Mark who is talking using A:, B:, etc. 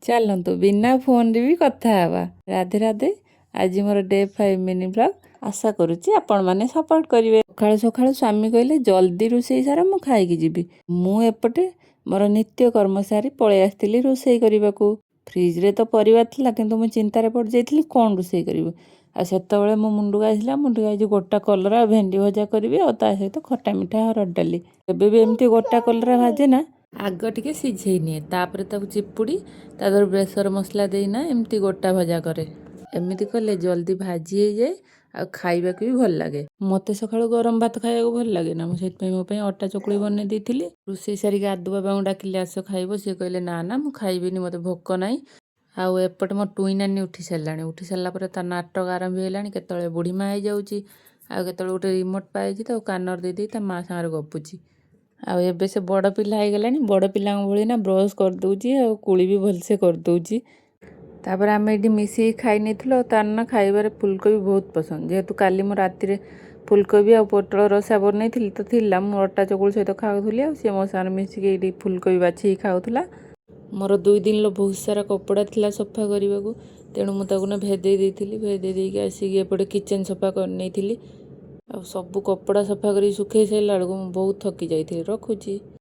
A: ଚାଲନ୍ତୁ, ବିନା ଫୋନ୍ରେ ବି କଥା ହେବା। ରାଧେ ରାଧେ। ଆଜି ମୋର ଡେ 5 ମିନି ବ୍ଲଗ୍। ଆଶା କରୁଛି ଆପଣମାନେ ସପୋର୍ଟ କରିବେ। ସକାଳୁ ସକାଳୁ ସ୍ୱାମୀ କହିଲେ, ଜଲ୍ଦି ରୋଷେଇ ସାର, ମୁଁ ଖାଇକି ଯିବି। ମୁଁ ଏପଟେ ମୋର ନିତ୍ୟ କର୍ମ ସାରି ପଳେଇ ଆସିଥିଲି ରୋଷେଇ କରିବାକୁ। ଫ୍ରିଜରେ ତ ପରିବା ଥିଲା, କିନ୍ତୁ ମୁଁ ଚିନ୍ତାରେ ପଡ଼ିଯାଇଥିଲି କ'ଣ ରୋଷେଇ କରିବି। ଆଉ ସେତେବେଳେ ମୋ ମୁଣ୍ଡକୁ ଆସିଲା, ମୁଁ ଟିକେ ଆଜି ଗୋଟା କଲରା ଆଉ ଭେଣ୍ଡି ଭଜା କରିବି ଆଉ ତା ସହିତ ଖଟା ମିଠା ହରଡ଼ ଡାଲି। ଏବେ ବି ଏମିତି ଗୋଟା କଲରା ଭାଜେ ନା, ଆଗ ଟିକେ ସିଝେଇ ନିଏ, ତାପରେ ତାକୁ ଚିପୁଡ଼ି ତା ଦେହରେ ବେସର ମସଲା ଦେଇନା ଏମିତି ଗୋଟା ଭଜା କରେ। ଏମିତି କଲେ ଜଲ୍ଦି ଭାଜି ହେଇଯାଏ ଆଉ ଖାଇବାକୁ ବି ଭଲ ଲାଗେ। ମୋତେ ସକାଳୁ ଗରମ ଭାତ ଖାଇବାକୁ ଭଲ ଲାଗେ ନା, ମୁଁ ସେଥିପାଇଁ ମୋ ପାଇଁ ଅଟା ଚକୁଳି ବନେଇ ଦେଇଥିଲି। ରୋଷେଇ ସାରିକି ଆଦୁ ବାବାଙ୍କୁ ଡାକିଲି, ଆସ ଖାଇବ। ସିଏ କହିଲେ, ନା ନା, ମୁଁ ଖାଇବିନି, ମୋତେ ଭୋକ ନାହିଁ। ଆଉ ଏପଟେ ମୋ ଟୁଇଁ ନାନୀ ଉଠି ସାରିଲାଣି। ଉଠି ସାରିଲା ପରେ ତା ନାଟକ ଆରମ୍ଭ ହେଇଗଲାଣି। କେତେବେଳେ ବୁଢ଼ୀ ମା ହେଇଯାଉଛି ଆଉ କେତେବେଳେ ଗୋଟେ ରିମୋଟ୍ ପାଇଛି, ତାକୁ କାନରେ ଦେଇଦେଇ ତା ମା ସାଙ୍ଗରେ ଗପୁଛି। ଆଉ ଏବେ ସେ ବଡ଼ ପିଲା ହେଇଗଲାଣି। ବଡ଼ ପିଲାଙ୍କ ଭଳି ନା ବ୍ରସ୍ କରିଦେଉଛି ଆଉ କୁଳି ବି ଭଲସେ କରିଦେଉଛି। ତାପରେ ଆମେ ଏଇଠି ମିଶିକି ଖାଇ ନେଇଥିଲୁ। ଆଉ ତାର ନା ଖାଇବାରେ ଫୁଲକୋବି ବହୁତ ପସନ୍ଦ। ଯେହେତୁ କାଲି ମୁଁ ରାତିରେ ଫୁଲକୋବି ଆଉ ପୋଟଳ ରସା ବନେଇଥିଲି ତ ଥିଲା, ମୁଁ ଅଟା ଚକୁଳି ସହିତ ଖାଉଥିଲି ଆଉ ସିଏ ମୋ ସାଙ୍ଗରେ ମିଶିକି ଏଇଠି ଫୁଲକୋବି ବାଛିକି ଖାଉଥିଲା। ମୋର 2 ଦିନର ବହୁତ ସାରା କପଡ଼ା ଥିଲା ସଫା କରିବାକୁ, ତେଣୁ ମୁଁ ତାକୁ ନା ଭେଦେଇ ଦେଇଥିଲି। ଭେଦେଇ ଦେଇକି ଆସିକି ଏପଟେ କିଚେନ୍ ସଫା କରିନେଇଥିଲି। ଆଉ ସବୁ କପଡ଼ା ସଫା କରିକି ଶୁଖେଇ ସାରିଲା ବେଳକୁ ମୁଁ ବହୁତ ଥକି ଯାଇଥିଲି। ରଖୁଛି।